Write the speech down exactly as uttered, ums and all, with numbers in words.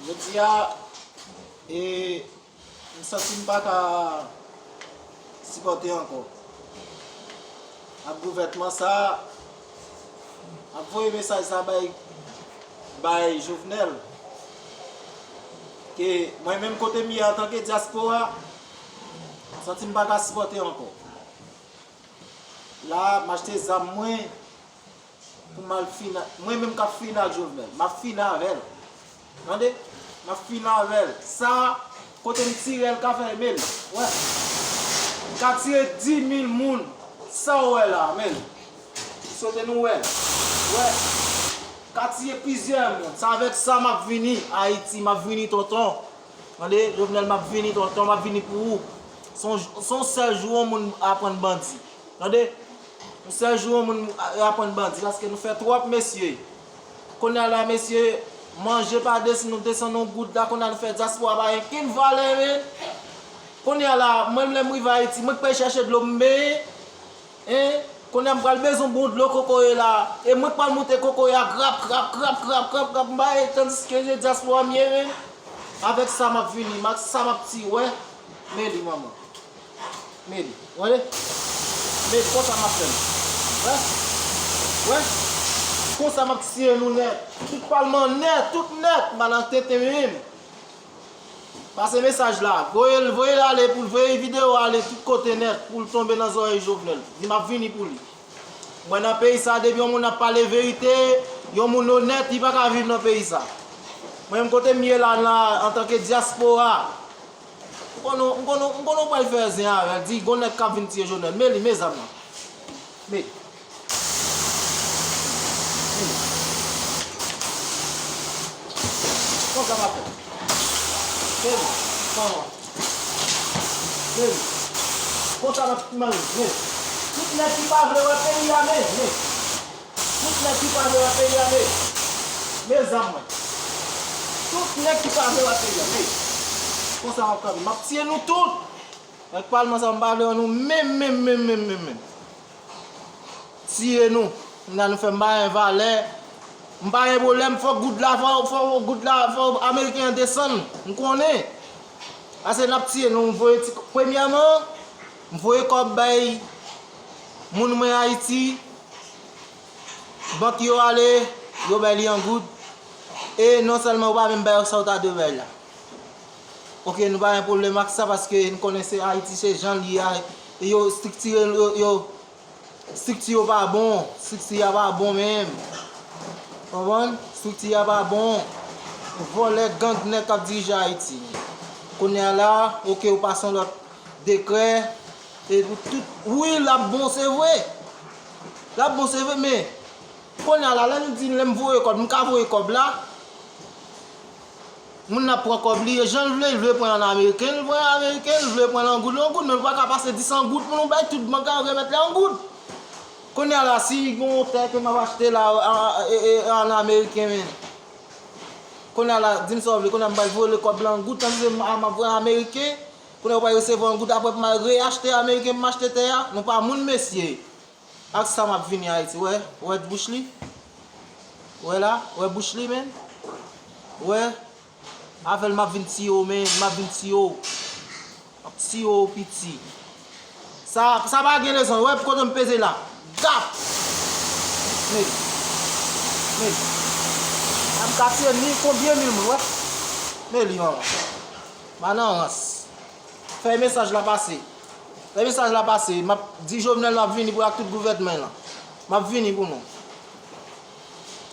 Jodi a, e, m santi m pa ka sipòte ankò ak gouvènman sa a ap voye mesaj sa bay, bay Jovenel, ke mwen menm kote m ye antanke dyaspora, m santi m pa ka sipòte ankò. La, m achte zam mwen pou m al fini, mwen menm k ap fini ak Jovenel, m ap fini avè l. Tande? M ap fini avè l. Sa, kote m tire l ka fè, men l. Wè. M ka tire dis mil moun. Sa w wè la, men l. M swete nou wè l. Wè. M ka tire plizyè moun. Se avèk sa m ap vini Ayiti, m ap vini tonton. Tande, Jovenel, m ap vini, tonton, m ap vini pou ou. Se yon, se yon sèl jou yon moun aprann bandi. Tande, yon sèl jou yon moun aprann bandi, paske nou fè twòp, mesye. Kounye a la, mesye, manje pa desann, nou desann yon goud la, kounye a nou fè dyaspora pa gen kenn valè, men. Kounye a la, mwen, lè m rive Ayiti, mwen k pral chèche dlo m benyen. Hein? Kounye a m pral bezwen bon dlo kokoye la. E mwen k pral moute kokoye a grap, grap, grap, grap, grap, grap, m bay, tandiske se dyaspora m ye, men. Avèk sa m ap vini, m ak sa m ap tire, wè. Men li, manman. Men li. Wè li? Men konsa m ap fè l. Wè? Wè? Konsa m ap tire nou nèt. Tout palman nèt, tout nèt. M pa nan tenten menm. Pase mesaj la. Voye l, voye l ale pou l, voye videyo a ale tout kote nèt pou l tonbe nan zòrèy Jovenel. Di m ap vini pou li. Mwen nan peyi sa, depi yon moun ap pale verite, yon moun onèt, li pa ka viv nan peyi sa. Mwen menm kote m ye la, la, antanke dyaspora, m konnen, m konnen, m konnen w pral fè zen avè l, di gon nèg k ap vin tiye Jovenel. Men li, men zam nan. Men. Men. Konsa m ap fè. Men. Konsa. Men. Konsa m ap fè. Men. Tout nèg ki pa vle wè peyi a, men. Men. Tout nèg ki pa vle wè peyi a, men. Men zam mwen. Tout nèg ki pa vle wè peyi a, men. Konsa m ap kanpe. M ap tiye nou tout. Nèg palman sa, m pa vle wè nou menm, menm, menm, menm, menm, menm. Tiye nou. Kounye a nou fè m pa gen valè. M pa gen pwoblèm, fò goud la, fò, fò goud la, fò ameriken an desann. M konnen. Ase n ap tiye nou, m voye ti, premyèman, m voye kòb bay moun mwen Ayiti. Bank yo ale, yo bay li an goud. E non sèlman yo pa menm bay yo sa yo ta dwe bay la. Oke, nou pa gen pwoblèm ak sa, paske n konnen se Ayiti, se jan l ye a. E yo estriktire, yo, yo, estrikti yo pa bon, estrikti a pa bon menm. Konprann? Estrikti a pa bon. Vòlè, gang nèg k ap dirije Ayiti. Kounye a la, oke, yo pase yon lòt dekrè. E pou tout, wi, l ap bon, se vre. L ap bon, se vre, men kounye a la, lè nou di, lè m voye kòb, m ka voye kòb la. Moun nan ap pran kòb li, e jan l vle, l vle pran an ameriken, l pran an ameriken, l vle pran l an goud, l an goud, men l pa ka pase dis an goud pou nou bay tout bank la, remèt li an goud. Kounye a la, si gen yon tè ke m ap achte la, a, a, e, e, an ameriken, men. Kounye a la, di m sa w vle, kounye a m pral voye kòb la an goud, tandiske m, a, m ap voye ameriken, kounye a ou pral resevwa an goud, apre pou m al reyachte ameriken, pou m achte tè a, nou pa moun, mesye. Ak sa m ap vini Ayiti, wè, wè bouch li. Wè la, wè bouch li, men. Wè, avè l m ap vin tiye w, men, m ap vin tiye w. M ap tiye w, piti. Sa, sa pa gen rezon, wè kote m peze la. Gap! Men, men. M ka tiye ni konbyen mil moun, wè. Men li, manman. M pa nan rans. Fè mesaj la pase. Fè mesaj la pase. M ap di Jovenel m ap vini pou ak tout gouvènman lan. M ap vini pou nou.